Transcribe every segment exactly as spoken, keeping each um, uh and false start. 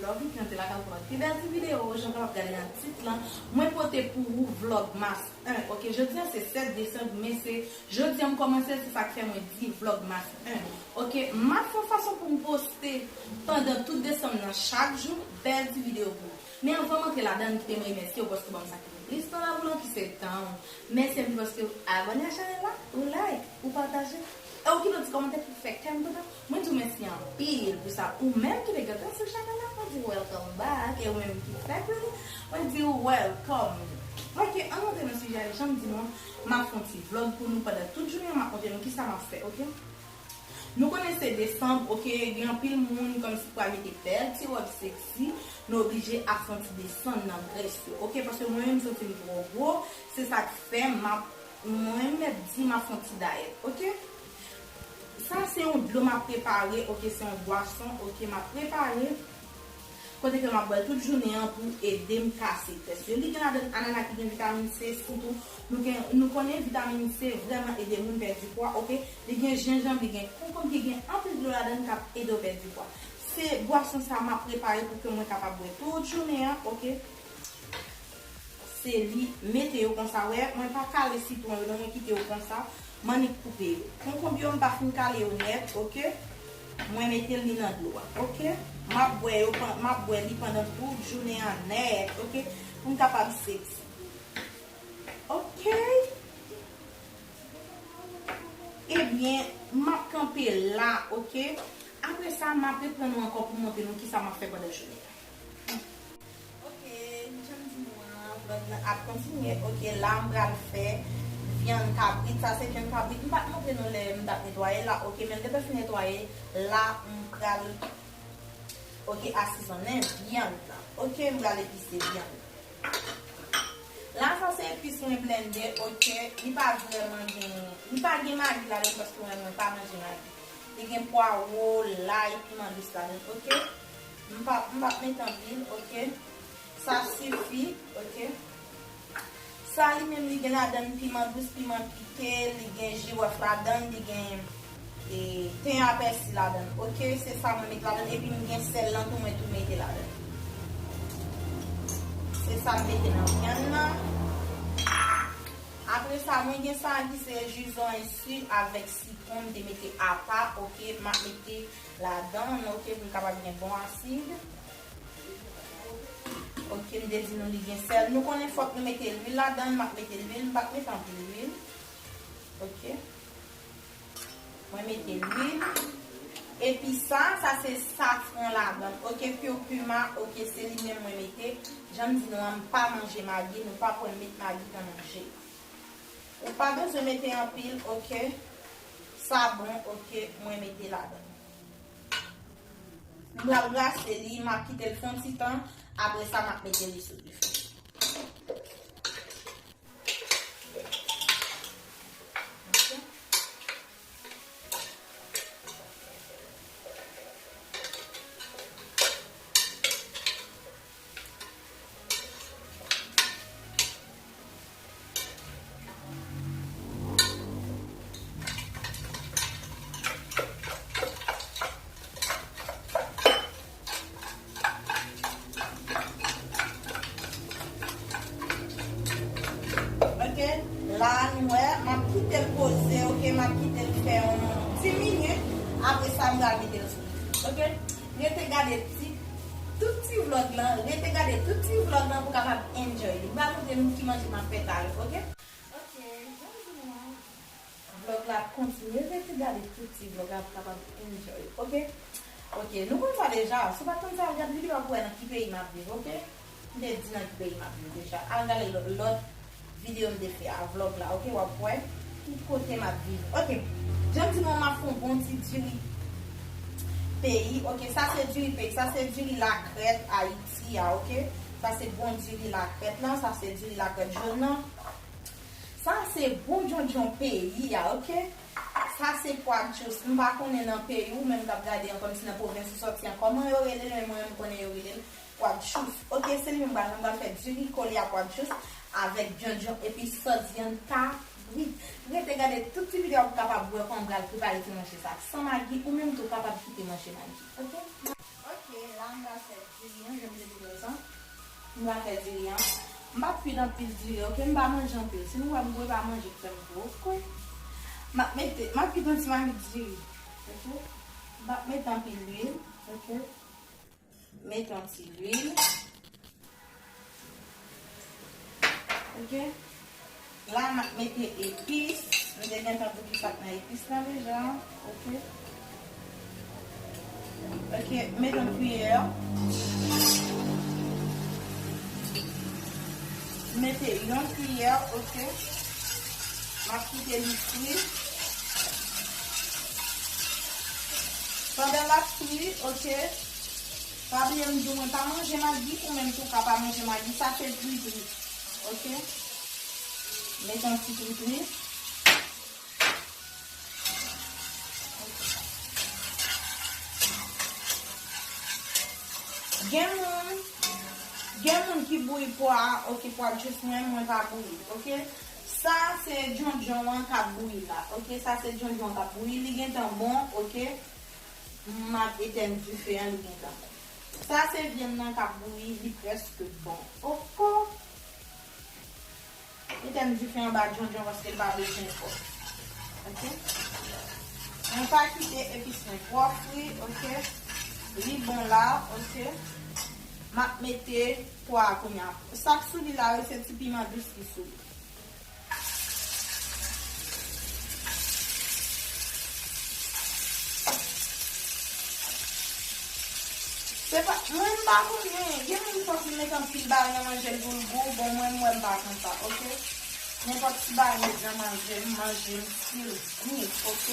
Vlog ki antre lakay pou pi bèl ti videyo, jan w kapab gade nan tit lan, mwen pote pou ou Vlogmas en, oke? Jodi a se sèt desanm, men se jodi a m kòmanse, se sa k fè mwen di Vlogmas en, oke? M ap fè yon fason pou m poste pandan tout desanm nan chak jou, bèl ti videyo pou ou. Men anvan m antre ladan, kite m remèsye w paske w ban m sakrifis tan la pou lan ki se tan w. Mèsi anpil paske w abòne a chanèl la, ou like, ou pataje, e ou kite yon ti kòmantè pou fè kè m kontan. Mwen di w mèsi anpil pou sa. Ou menm ki te gentan sou chanèl la, mwen di w welcome back. E ou menm ki fèk vini, mwen di w welcome. Oke, ann antre nan sijè a, jan m di nou an, m ap fè yon ti vlog pou nou pandan tout jounen an, m ap montre nou kisa m ap fè, oke? Nou konnen se desanm, oke, gen anpil moun kòmsi pral mete bèl ti wòb seksi, nou oblije ap fè yon ti desann nan grès yo, oke, paske mwen menm m santi m twò gwo, se sa k fè m ap, mwen mèt di m ap fè yon ti dayèt, oke? Sa se yon dlo m ap prepare, oke, se yon bwason, oke, m ap prepare. Kote ke m ap bwè l tout jounen an pou ede m kase grès yo. Li gen ladan anana ki gen vitamin C, sitou nou gen, nou konnen vitamin C vrèman ede moun pèdi pwa, oke? Li gen jenjanm, li gen konkonm ki gen anpil dlo ladan l k ap ede w pèdi pwa. Se bwason sa a m ap prepare pou ke mwen kapab bwè tout jounen an, oke? Se li, mete yo konsa, wè, mwen pa kale sitwon yo non, mwen kite yo konsa, m annik koupe yo. Konkonm yo, m pa fin kale yo nèt, oke? Mwen mete li nan dlo a, oke? M ap bwè yo, pan- m ap bwè li pandan tout jounen an nèt, oke? Pou m kapab seksi. Oke? Ebyen, m ap kanpe la, oke? Apre sa, m ap reprann nou ankò pou montre nou kisa m ap fè pandan jounen an. Oke, jan m di nou an, vlog lan ap kontinye. Oke, la m pral fè vyann kabrit. Sa se vyann kabrit. M pa t montre nou lè m t ap netwaye la, oke, men m te fin netwaye. La, m pral, oke, asezonnen vyann nan. Oke, m pral epise vyann nan. La, sa se epis mwen blende, oke, li pa vrèman gen, li pa gen magi ladan paske mwen, mwen pa manje magi. Li gen pwawo, lay, piman dous ladan, oke? M pa, m p ap met anpil, oke? Sa sifi, oke? Sa li menm, li gen ladan piman dous, piman pike, li gen jiwòf ladan, li gen, e, ten a pèsi ladan, oke? Se sa mwen met ladan, epi m gen sèl lan tou, mwen tou mete ladan. Se sa m mete nan vyann nan. Apre sa, mwen gen sa ki se ji zoranj si avèk sitwon, m te mete apa, oke, m ap mete ladan, oke, pou l kapab gen bon asid. Oke, m te di nou li gen sèl. Nou konnen fòk nou mete lwil ladan, m ap mete lwil, m p ap mete anpil lwil. Oke. Mwen mete lwil. Epi sa, sa se safran ladan. Oke, curcuma, oke, se li menm mwen mete. Jan m di nou an, m pa manje magi, nou pa kwè m met magi nan manje. Ou pa bezwen mete anpil, oke. Sa bon, oke, mwen mete ladan. M pral brase li, m ap kite l fè yon ti tan, apre sa m ap mete li sou dife. Oke, la nou wè, m ap kite l poze, oke, m ap kite l fè yon dis minit, apre sa m pral mete l sou dife, oke? Rete gade ti, tout ti vlog lan, rete gade tout ti vlog lan pou kapab enjoy li. M pral montre nou ki manje m ap fè talè, oke? Oke, jan m di nou an, vlog la ap kontinye, rete gade tout ti vlog la pou kapab enjoy, oke? Oke, nou konn sa deja, si w pa t konn sa, al gade videyo a pou w wè nan ki peyi m ap viv, oke? M te di nan ki peyi m ap viv deja. Al gade lòt, lòt videyo m te fè a, vlog la, oke? W ap wè ki kote m ap viv. Oke, jan m di nou, m ap fè yon bon ti diri peyi, oke? Sa se diri peyi, sa se diri lakrèt Ayiti a, oke? Sa se bon diri lakrèt lan, sa se diri lakrèt jòn nan. Sa se bon djondjon peyi a, oke? Sa se pwa djous. M pa konnen nan peyi ou, men m t ap gade an kòmsi nan pwovens ou sòti an, kòman yo rele l, men mwen, m konnen yo rele l pwa djous. Oke, se li menm m pral, m pral fè diri kole a pwa djous avèk djondjon epi sòs vyann kabrit. Rete gade tout ti videyo a pou w kapab wè kòman m pral prepare ti manje sa san magi, ou menm tou w kapab kite manje magi, oke? Ok, Ok, la m pral fè diri an, jan m te di nou sa. M pral fè diri an. M p ap kwit anpil diri, ok? M pa manje anpil. Si nou wè m gwo, e pa manje k fè m gwo, ok? M ap mete, m ap kwit yon ti mamit diri, ok? M p ap mete anpil lwil, ok? Mete yon ti lwil. Ok. La, m ap mete epis. M te gentan bouki sa k nan epis la deja. Ok. Ok, mete yon kiyè. Mete yon kiyè, ok. M ap kite li fri. Pandan l ap fri, ok. Pa bliye m di w, mwen pa manje magi, ou menm tou ka pa manje magi, sa se twitri. Ok? Mete yon ti twitri. Gen moun, gen moun ki bouyi pwa a, ok, pwa jis mwen, mwen pa bouyi, ok? Sa se djondjon an k ap bouyi la, ok? Sa se djondjon an k ap bouyi, li gentan bon, ok? M ap etèn dife an, li gentan bon. Sa se vyann nan k ap bouyi, li prèske bon. Oko! Etèn dife anba djondjon paske l pa bezwen twòp. Ok? Mwen pa kite epis mwen twò fri, ok? Li bon la, ok? M ap mete pwa a kounye a. Sa k sou li la yo, se ti piman dous ki sou li. Se pa, mwen m pa konnen. Gen moun fòk li met anpil bagay nan manje l pou l gou. Bon, mwen, mwen m pa konsa, ok? Nenpòt ti bagay met nan manje m, manje m still gou, ok?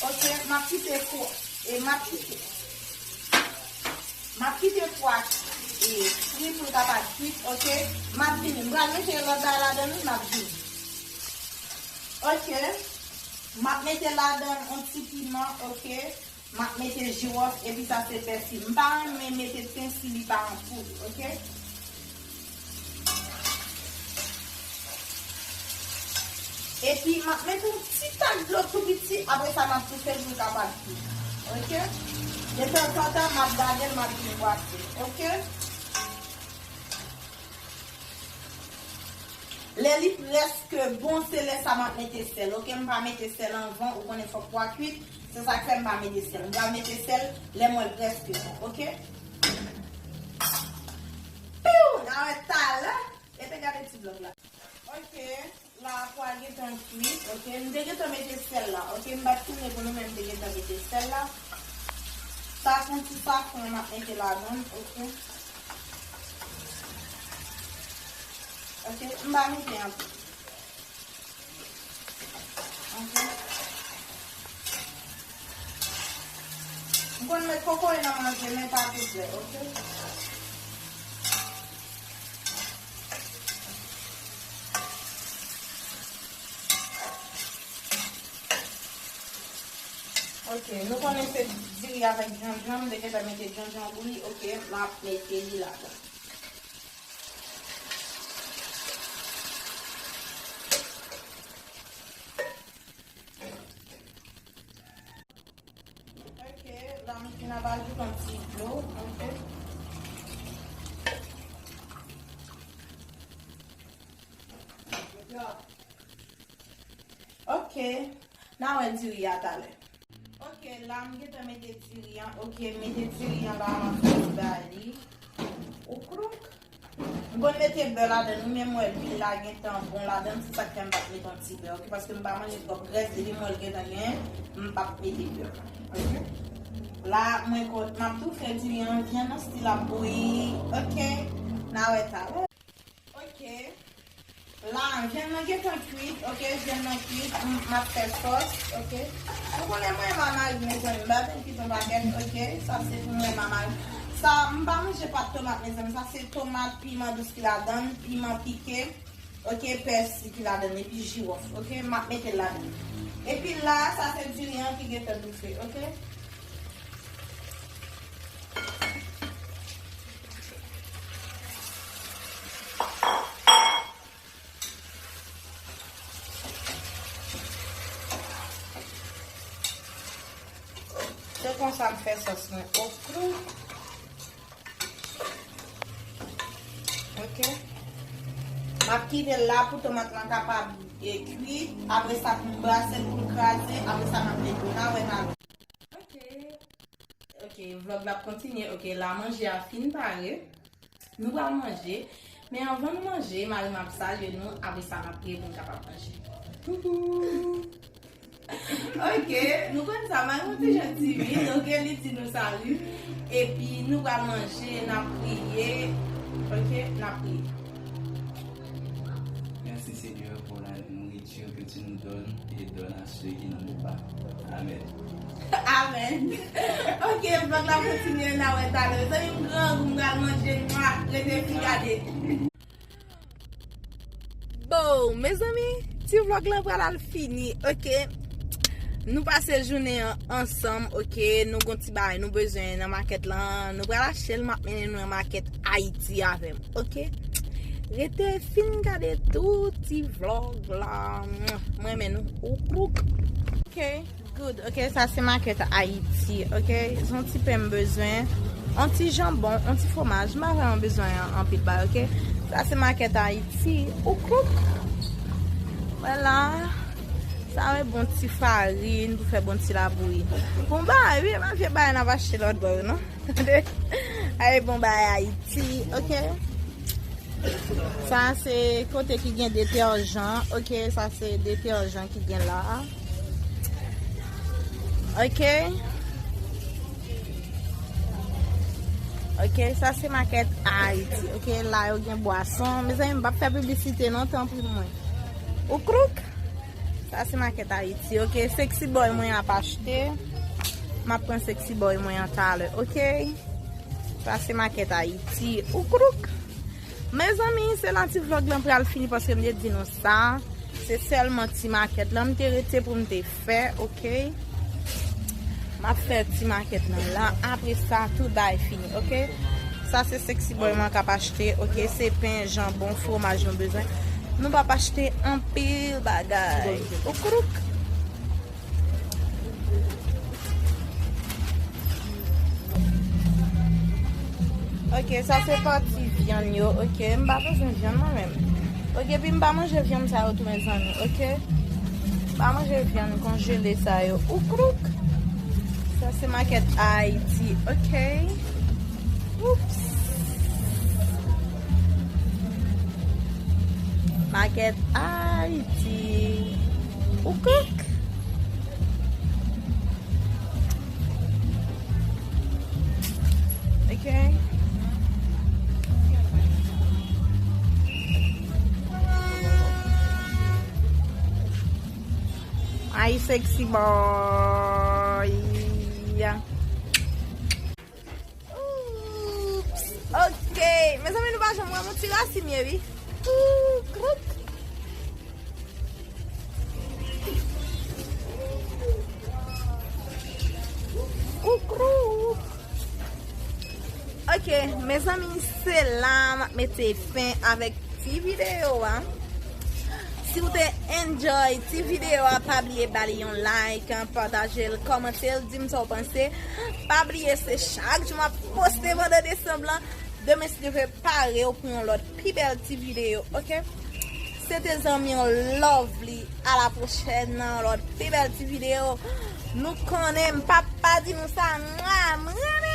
Ok, m ap kite fou, e m ap kite. M ap kite pwa, e, fri pou l kapab kuit, ok? M ap vini. M pral mete lòt bagay ladan l, m ap vini. Ok. M ap mete ladan yon ti piman, ok? M ap mete jiwòf, epi sa se pèsi. M pa renmen mete pen si li pa an poud, ok? Epi, m ap mete yon ti tak dlo tou piti, apre sa, m ap toufe l pou l kapab kuit. Ok? Detanzantan, m ap gade l, m ap vin bwase. Ok? Lè li prèske bon, se lè sa m ap mete sèl. Ok? M pa mete sèl anvan, ou konnen fòk pwa kuit. Se sa k fè m pa mete sèl. M pral mete sèl lè m wè l prèske bon. Ok? Piw! N a wè talè. Epi gade ti vlòg la. Ok, la pwa gentan kuit, ok, m te gentan mete sèl la, ok, m pa t tounen pou nou, men m te gentan mete sèl la. Sa se yon ti safran m ap mete ladan l, ok. Ok, m pa mete anpil. Ok. M konn met kokoye nan manje, men pa tout lè, ok? Ok, nou konnen se diri avèk djondjon, m te gentan mete djondjon bouyi, ok, m ap mete li ladan. Ok, la m fin ap ajoute yon ti dlo, ok. Ok, n a wè diri a talè. Ok, la m gentan mete diri an, ok, m mete diri an la, m ap fè ti bagay li. Ouklouk. M konn mete bè ladan l, wi, men m wè lwil la gentan bon ladan l, se sa k fè m pa t mete yon ti bè, ok? Paske m pa manje twòp grès, depi m wè l gentan gen, m p ap mete bè. Ok? La, mwen konn, m ap tou fè diri an, vyann nan still ap bouyi, ok? N a wè talè. Ok. La, vyann nan gentan kuit, ok, vyann nan kuit, m, m ap fè sòs, ok. Ou konnen mwen renmen mari m, mezanmi, m pa vin kuit yon pakèt, ok. Sa se pou mwen renmen mari. Sa, m pa manje pat tomat, mezanmi, sa se tomat, piman dous ki ladan l, piman pike, Ok, pèsi ki ladan l, epi jiwòf, ok, m ap mete l ladan. Epi la, sa se diri an ki gentan toufe, ok. Se konsa m fè sòs mwen okro. Ok. M ap kite l la pou tomat lan kapab e kwi. Apre sa, pou m brase l, pou l kraze. Apre sa, m ap met granawèt avè l. Ok. Ok, vlòg la ap kontinye. Ok, la manje a fin pare. Nou pral manje. Men anvan nou manje, mari m ap salye nou. Apre sa, n ap priye pou n kapab manje. Coucou. Ok, nou konn sa, mari m yon ti jan timid, ok, li di nou sali. Epi nou pral manje, n ap priye, ok, n ap priye. Merci Seigneur pour la nourriture que tu nous donnes et donne à ceux qui n'en ont pas. Amen. Amen. Ok, vlòg la kontinye, n a wè talè. Zanmi m grangou, m pral manje, mwa, rete fin gade. Bon, mezanmi, ti vlòg lan pral al fini, ok? Nou pase jounen an ansanm, ok? Nou gon ti bagay nou bezwen nan makèt lan. Nou pral achte l, m ap mennen nou nan makèt Ayiti avè m, ok? Rete fin gade tout ti vlòg la. M renmen nou. Ou kouk. Ok. Good. Ok, sa se makèt Ayiti. Ok, se yon ti pen m bezwen. Yon ti janbon, yon ti fwomaj. M pa vrèman bezwen an- anpil bagay, ok? Sa se makèt Ayiti. Ou kouk. Vwala. Sa wè bon ti farin pou fè bon ti labouyi. Bon bagay, wi, e pa vye bagay n ap achte lòt bò yo, non? Ay, bon bagay Ayiti, ok? Sa se kote ki gen detèjan. Ok, sa se detèjan ki gen la. Ok. Ok, sa se makèt Ayiti. Ok, la yo gen bwason. Mezanmi, m p ap fè piblisite non, tanpri mwen. Ou kouk. Sa se makèt Ayiti. Ok, sexy boy mwen ap achte. M ap pran sexy boy mwen an talè. Ok. Sa se makèt Ayiti. Ou kouk. Mezanmi, se la ti vlòg lan pral fini paske m te di nou sa. Se sèlman ti makèt lan m te rete pou m te fè, ok? M ap fè ti makèt lan la. Apre sa, tout bagay fini, ok? Sa se sexy boy mwen k ap achte, ok? Se pen, janbon, fwomaj nou bezwen. Nou p ap achte anpil bagay. Ou kouk. Ok, sa se pati vyann yo. Ok, m pa bezwen vyann mwen menm. Ok, epi m pa manje vyann sa yo tou, mezanmi. Ok, m pa manje vyann konjele sa yo. Ou kouk. Sa se makèt Ayiti. Ok. Oups. Makèt Ayiti. Ou kouk. Ok. Ay, sexy boy. Oups. Ok. Mezanmi, nou pa janm wè m yon ti rasin ye, wi. Koukouk. Koukouk. Ok, mezanmi, se la m ap mete fen avèk ti videyo a. Si w te enjoy ti videyo a, pa bliye ba li yon like, pataje l, kòmante l, di m sa w panse. Pa bliye se chak jou m ap poste pandan desanm lan. Demen, si Dye vle, pare w pou yon lòt pi bèl ti videyo, ok? Se te zanmi w Lovely. A la pwochèn nan yon lòt pi bèl ti videyo. Nou konnen m pap pa di nou sa. Mwa, m renmen